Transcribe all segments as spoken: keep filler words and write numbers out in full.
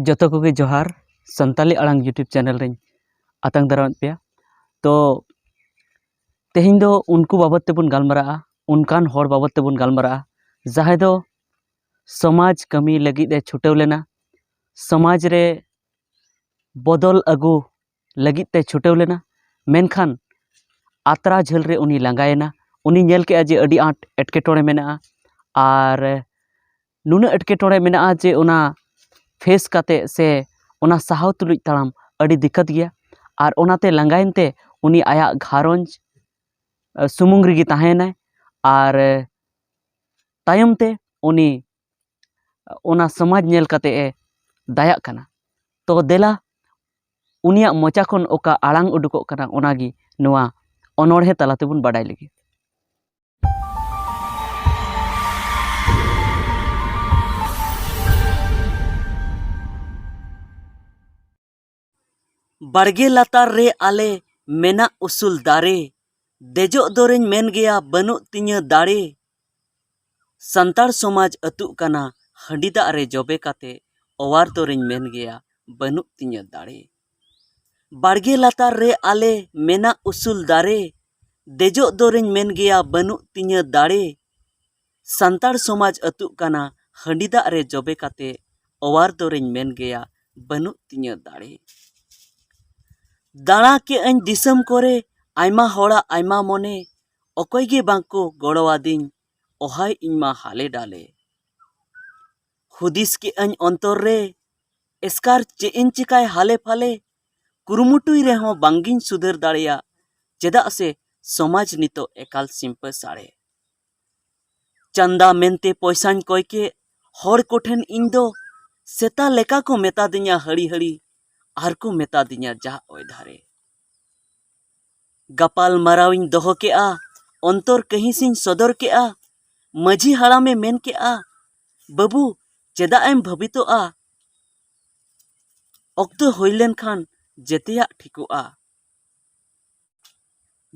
ᱡᱚᱛᱚ ᱠᱚᱜᱮ ᱡᱚᱦᱟᱨ᱾ ᱥᱟᱱᱛᱟᱞᱤ ᱟᱲᱟᱝ YouTube ᱪᱮᱱᱮᱞ ᱨᱮᱧ ᱟᱛᱟᱝ ᱫᱟᱨᱟᱢᱮᱫ ᱯᱮᱭᱟ᱾ ᱛᱚ ᱛᱮᱦᱮᱧ ᱫᱚ ᱩᱱᱠᱩ ᱵᱟᱵᱚᱫ ᱛᱮᱵᱚᱱ ᱜᱟᱞᱢᱟᱨᱟᱜᱼᱟ, ᱚᱱᱠᱟᱱ ᱦᱚᱲ ᱵᱟᱵᱚᱫ ᱛᱮᱵᱚᱱ ᱜᱟᱞᱢᱟᱨᱟᱜᱼᱟ, ᱡᱟᱦᱟᱸᱭ ᱫᱚ ᱥᱚᱢᱟᱡᱽ ᱠᱟᱹᱢᱤ ᱞᱟᱹᱜᱤᱫ ᱮ ᱪᱷᱩᱴᱟᱹᱣ ᱞᱮᱱᱟ, ᱥᱚᱢᱟᱡᱽ ᱨᱮ ᱵᱚᱫᱚᱞ ᱟᱹᱜᱩ ᱞᱟᱹᱜᱤᱫ ᱛᱮ ᱪᱷᱩᱴᱟᱹᱣ ᱞᱮᱱᱟ᱾ ᱢᱮᱱᱠᱷᱟᱱ ᱟᱛᱨᱟ ᱡᱷᱟᱹᱞ ᱨᱮ ᱩᱱᱤ ᱞᱟᱸᱜᱟᱭᱮᱱᱟ᱾ ᱩᱱᱤ ᱧᱮᱞ ᱠᱮᱜᱼᱟ ᱡᱮ ᱟᱹᱰᱤ ᱟᱸᱴ ᱮᱴᱠᱮᱴᱚᱬᱮ ᱢᱮᱱᱟᱜᱼᱟ, ᱟᱨ ᱱᱩᱱᱟᱹᱜ ᱮᱴᱠᱮᱴᱚᱬᱮ ᱢᱮᱱᱟᱜᱼᱟ ᱡᱮ ᱚᱱᱟ ᱯᱷᱮᱥ ᱠᱟᱛᱮ ᱥᱮ ᱚᱱᱟ ᱥᱟᱦᱟᱣ ᱛᱩᱞᱩᱡ ᱛᱟᱲᱟᱢ ᱟᱹᱰᱤ ᱫᱤᱠᱠᱟᱛ ᱜᱮᱭᱟ᱾ ᱟᱨ ᱚᱱᱟᱛᱮ ᱞᱟᱸᱜᱟᱭᱮᱱ ᱛᱮ ᱩᱱᱤ ᱟᱭᱟᱜ ᱜᱷᱟᱨᱚᱸᱡᱽ, ᱟᱹ, ᱥᱩᱢᱩᱝ ᱨᱮᱜᱮ ᱛᱟᱦᱮᱸᱭᱮᱱᱟᱭ᱾ ᱟᱨ, ᱟᱹ, ᱛᱟᱭᱚᱢ ᱛᱮ ᱩᱱᱤ ᱚᱱᱟ ᱥᱚᱢᱟᱡᱽ ᱧᱮᱞ ᱠᱟᱛᱮ ᱮ ᱫᱟᱭᱟᱜ ᱠᱟᱱᱟ᱾ ᱛᱚ ᱫᱮᱞᱟ, ᱩᱱᱤᱭᱟᱜ ᱢᱚᱪᱟ ᱠᱷᱚᱱ ᱚᱠᱟ ᱟᱲᱟᱝ ᱩᱰᱩᱠᱚᱜ ᱠᱟᱱᱟ, ᱚᱱᱟᱜᱮ ᱱᱚᱣᱟ ᱚᱱᱚᱬᱦᱮ ᱛᱟᱞᱟ ᱛᱮᱵᱚᱱ ᱵᱟᱰᱟᱭ ᱞᱮᱜᱮ᱾ ᱵᱟᱲᱜᱮ ᱞᱟᱛᱟᱨ ᱨᱮ ᱟᱞᱮ ᱢᱮᱱᱟᱜ ᱩᱥᱩᱞ ᱫᱟᱨᱮ, ᱫᱮᱡᱚᱜ ᱫᱚᱨᱮᱧ ᱢᱮᱱ ᱜᱮᱭᱟ ᱵᱟᱹᱱᱩᱜ ᱛᱤᱧᱟᱹ ᱫᱟᱲᱮ᱾ ᱥᱟᱱᱛᱟᱲ ᱥᱚᱢᱟᱡᱽ ᱟᱹᱛᱩᱜ ᱠᱟᱱᱟ ᱦᱟᱺᱰᱤ ᱫᱟᱜ ᱨᱮ ᱡᱚᱵᱮ ᱠᱟᱛᱮ, ᱚᱣᱟᱨ ᱫᱚᱨᱮᱧ ᱢᱮᱱ ᱜᱮᱭᱟ ᱵᱟᱹᱱᱩᱜ ᱛᱤᱧᱟᱹ ᱫᱟᱲᱮ᱾ ᱵᱟᱲᱜᱮ ᱞᱟᱛᱟᱨ ᱨᱮ ᱟᱞᱮ ᱢᱮᱱᱟᱜ ᱩᱥᱩᱞ ᱫᱟᱨᱮ, ᱫᱮᱡᱚᱜ ᱫᱚᱨᱮᱧ ᱢᱮᱱ ᱜᱮᱭᱟ ᱵᱟᱹᱱᱩᱜ ᱛᱤᱧᱟᱹ ᱫᱟᱲᱮ᱾ ᱥᱟᱱᱛᱟᱲ ᱥᱚᱢᱟᱡᱽ ᱟᱹᱛᱩᱜ ᱠᱟᱱᱟ ᱦᱟᱺᱰᱤ ᱫᱟᱜ ᱨᱮ ᱡᱚᱵᱮ ᱠᱟᱛᱮ, ᱚᱣᱟᱨ ᱫᱚᱨᱮᱧ ᱢᱮᱱ ᱜᱮᱭᱟ ᱵᱟᱹᱱᱩᱜ ᱛᱤᱧᱟᱹ ᱫᱟᱲᱮ᱾ ᱫᱟᱬᱟ ᱠᱮᱜ ᱟᱹᱧ ᱫᱤᱥᱚᱢ ᱠᱚᱨᱮ, ᱟᱭᱢᱟ ᱦᱚᱲᱟᱜ ᱟᱭᱢᱟ ᱢᱚᱱᱮ, ᱚᱠᱚᱭ ᱜᱮ ᱵᱟᱝ ᱠᱚ ᱜᱚᱲᱚᱣᱟᱫᱤᱧ, ᱚᱦᱟᱭ ᱤᱧ ᱢᱟ ᱦᱟᱞᱮ ᱰᱟᱞᱮ᱾ ᱦᱩᱫᱤᱥ ᱠᱮᱜ ᱟᱹᱧ ᱚᱱᱛᱚᱨ ᱨᱮ, ᱮᱥᱠᱟᱨ ᱪᱮᱫ ᱤᱧ ᱪᱮᱠᱟᱭ ᱦᱟᱞᱮ ᱯᱷᱟᱞᱮ, ᱠᱩᱨᱩᱢᱩᱴᱩᱭ ᱨᱮᱦᱚᱸ ᱵᱟᱝᱜᱤᱧ ᱥᱩᱫᱷᱟᱹᱨ ᱫᱟᱲᱮᱭᱟᱜ, ᱪᱮᱫᱟᱜ ᱥᱮ ᱥᱚᱢᱟᱡᱽ ᱱᱤᱛᱚᱜ ᱮᱠᱟᱞ ᱥᱤᱢᱯᱟᱹ ᱥᱟᱲᱮ᱾ ᱪᱟᱸᱫᱟ ᱢᱮᱱᱛᱮ ᱯᱚᱭᱥᱟᱧ ᱠᱚᱭ ᱠᱮᱫ ᱦᱚᱲ ᱠᱚᱴᱷᱮᱱ, ᱤᱧ ᱫᱚ ᱥᱮᱛᱟ ᱞᱮᱠᱟ ᱠᱚ ᱢᱮᱛᱟ ᱫᱤᱧᱟ ᱦᱟᱹᱲᱤ ᱦᱟᱹᱲᱤ, ᱟᱨ ᱠᱚ ᱢᱮᱛᱟ ᱫᱤᱧᱟ ᱡᱟᱜ ᱚᱭ ᱫᱷᱟᱨᱮ᱾ ᱜᱟᱯᱟᱞ ᱢᱟᱨᱟᱣᱤᱧ ᱫᱚᱦᱚ ᱠᱮᱜᱼᱟ, ᱚᱱᱛᱚᱨ ᱠᱟᱹᱦᱤᱥᱤᱧ ᱥᱚᱫᱚᱨ ᱠᱮᱜᱼᱟ, ᱢᱟᱹᱡᱷᱤ ᱦᱟᱲᱟᱢᱮ ᱢᱮᱱ ᱠᱮᱜᱼᱟ, "ᱵᱟᱹᱵᱩ, ᱪᱮᱫᱟᱜ ᱮᱢ ᱵᱷᱟᱹᱵᱤᱛᱚᱜᱼᱟ? ᱚᱠᱛᱚ ᱦᱩᱭ ᱞᱮᱱᱠᱷᱟᱱ ᱡᱮᱛᱮᱭᱟᱜ ᱴᱷᱤᱠᱚᱜᱼᱟ᱾"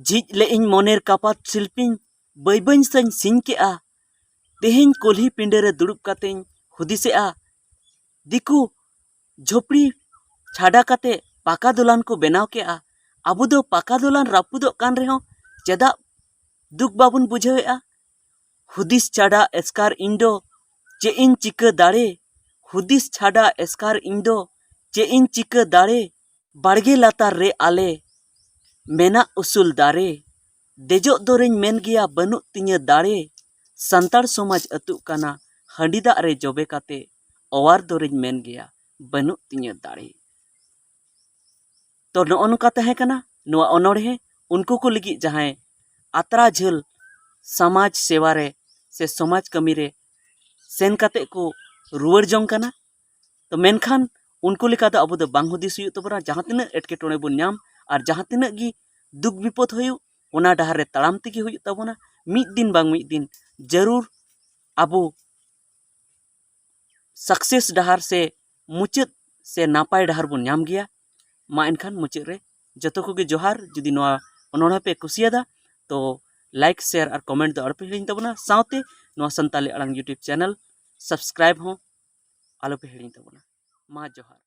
ᱡᱷᱤᱡ ᱞᱮᱜ ᱤᱧ ᱢᱚᱱᱮᱨ ᱠᱟᱯᱟᱛ ᱥᱤᱞᱯᱤᱧ, ᱵᱟᱹᱭ ᱵᱟᱹᱭ ᱥᱟᱹᱧ ᱥᱤᱧ ᱠᱮᱜᱼᱟ᱾ ᱛᱮᱦᱮᱧ ᱠᱩᱞᱦᱤ ᱯᱤᱸᱰᱟᱹ ᱨᱮ ᱫᱩᱲᱩᱵ ᱠᱟᱛᱮᱧ ᱦᱩᱫᱤᱥᱮᱜᱼᱟ, ᱫᱤᱠᱩ ᱡᱷᱚᱯᱲᱤ ᱪᱷᱟᱰᱟ ᱠᱟᱛᱮ ᱯᱟᱠᱟ ᱫᱚᱞᱟᱱ ᱠᱚ ᱵᱮᱱᱟᱣ ᱠᱮᱜᱼᱟ᱾ ᱟᱵᱚ ᱫᱚ ᱯᱟᱠᱟ ᱫᱚᱞᱟᱱ ᱨᱟᱹᱯᱩᱫᱚᱜ ᱠᱟᱱ ᱨᱮᱦᱚᱸ ᱪᱮᱫᱟᱜ ᱫᱩᱠ ᱵᱟᱵᱚᱱ ᱵᱩᱡᱷᱟᱹᱣᱮᱫᱼᱟ? ᱦᱩᱫᱤᱥ ᱪᱷᱟᱰᱟ ᱮᱥᱠᱟᱨ ᱤᱧ ᱫᱚ ᱪᱮᱫ ᱤᱧ ᱪᱤᱠᱟᱹ ᱫᱟᱲᱮ? ᱦᱩᱫᱤᱥ ᱪᱷᱟᱰᱟ ᱮᱥᱠᱟᱨ ᱤᱧ ᱫᱚ ᱪᱮᱫ ᱤᱧ ᱪᱤᱠᱟᱹ ᱫᱟᱲᱮ? ᱵᱟᱲᱜᱮ ᱞᱟᱛᱟᱨ ᱨᱮ ᱟᱞᱮ ᱢᱮᱱᱟᱜ ᱩᱥᱩᱞ ᱫᱟᱨᱮ᱾ ᱫᱮᱡᱚᱜ ᱫᱚᱨᱮᱧ ᱢᱮᱱ ᱜᱮᱭᱟ, ᱵᱟᱹᱱᱩᱜ ᱛᱤᱧᱟᱹ ᱫᱟᱲᱮ᱾ ᱥᱟᱱᱛᱟᱲ ᱥᱚᱢᱟᱡᱽ ᱟᱹᱛᱩᱜ ᱠᱟᱱᱟ ᱦᱟᱺᱰᱤ ᱫᱟᱜ ᱨᱮ ᱡᱚᱵᱮ ᱠᱟᱛᱮ᱾ ᱚᱣᱟᱨ ᱫᱚᱨᱮᱧ ᱢᱮᱱ ᱜᱮᱭᱟ, ᱵᱟᱹᱱᱩᱜ ᱛᱤᱧᱟᱹ ᱫᱟᱲᱮ᱾ ᱛᱚ, ᱱᱚᱜᱼᱚ ᱱᱚᱝᱠᱟ ᱛᱟᱦᱮᱸ ᱠᱟᱱᱟ ᱱᱚᱣᱟ ᱚᱱᱚᱬᱦᱮ᱾ ᱩᱱᱠᱩ ᱠᱚ ᱞᱟᱹᱜᱤᱫ ᱡᱟᱦᱟᱸᱭ ᱟᱛᱨᱟ ᱡᱷᱟᱹᱞ ᱥᱚᱢᱟᱡᱽ ᱥᱮᱵᱟ ᱨᱮ ᱥᱮ ᱥᱚᱢᱟᱡᱽ ᱠᱟᱹᱢᱤ ᱨᱮ ᱥᱮᱱ ᱠᱟᱛᱮ ᱠᱚ ᱨᱩᱣᱟᱹᱲ ᱡᱚᱝ ᱠᱟᱱᱟ᱾ ᱛᱚ, ᱢᱮᱱᱠᱷᱟᱱ ᱩᱱᱠᱩ ᱞᱮᱠᱟ ᱫᱚ ᱟᱵᱚ ᱫᱚ ᱵᱟᱝ ᱦᱩᱫᱤᱥ ᱦᱩᱭᱩᱜ ᱛᱟᱵᱚᱱᱟ᱾ ᱡᱟᱦᱟᱸ ᱛᱤᱱᱟᱹᱜ ᱮᱴᱠᱮᱴᱚᱬᱮ ᱵᱚᱱ ᱧᱟᱢ ᱟᱨ ᱡᱟᱦᱟᱸ ᱛᱤᱱᱟᱹᱜ ᱜᱮ ᱫᱩᱠ ᱵᱤᱯᱚᱫ ᱦᱩᱭᱩᱜ, ᱚᱱᱟ ᱰᱟᱦᱟᱨ ᱨᱮ ᱛᱟᱲᱟᱢ ᱛᱮᱜᱮ ᱦᱩᱭᱩᱜ ᱛᱟᱵᱚᱱᱟ᱾ ᱢᱤᱫ ᱫᱤᱱ ᱵᱟᱝ ᱢᱤᱫ ᱫᱤᱱ ᱡᱟᱹᱨᱩᱲ ᱟᱵᱚ ᱥᱟᱠᱥᱮᱥ ᱰᱟᱦᱟᱨ ᱥᱮ ᱢᱩᱪᱟᱹᱫ ᱥᱮ ᱱᱟᱯᱟᱭ ᱰᱟᱦᱟᱨ ᱵᱚᱱ ᱧᱟᱢ ᱜᱮᱭᱟ᱾ ᱢᱟ ᱮᱱᱠᱷᱟᱱ ᱢᱩᱪᱟᱹᱫ ᱨᱮ ᱡᱚᱛᱚ ᱠᱚᱜᱮ ᱡᱚᱦᱟᱨ᱾ ᱡᱩᱫᱤ ᱱᱚᱣᱟ ᱚᱱᱚᱬᱦᱮ ᱯᱮ ᱠᱩᱥᱤᱭᱟᱫᱟ, ᱛᱚ ᱞᱟᱭᱤᱠ, ᱥᱮᱭᱟᱨ ᱟᱨ ᱠᱚᱢᱮᱱᱴ ᱫᱚ ᱟᱞᱚᱯᱮ ᱦᱤᱲᱤᱧ ᱛᱟᱵᱚᱱᱟ᱾ ᱥᱟᱶᱛᱮ ᱱᱚᱣᱟ ᱥᱟᱱᱛᱟᱞᱤ ᱟᱲᱟᱝ YouTube ᱪᱮᱱᱮᱞ ᱥᱟᱵᱥᱠᱨᱟᱭᱤᱵ ᱦᱚᱸ ᱟᱞᱚᱯᱮ ᱦᱤᱲᱤᱧ ᱛᱟᱵᱚᱱᱟ᱾ ᱢᱟ ᱡᱚᱦᱟᱨ᱾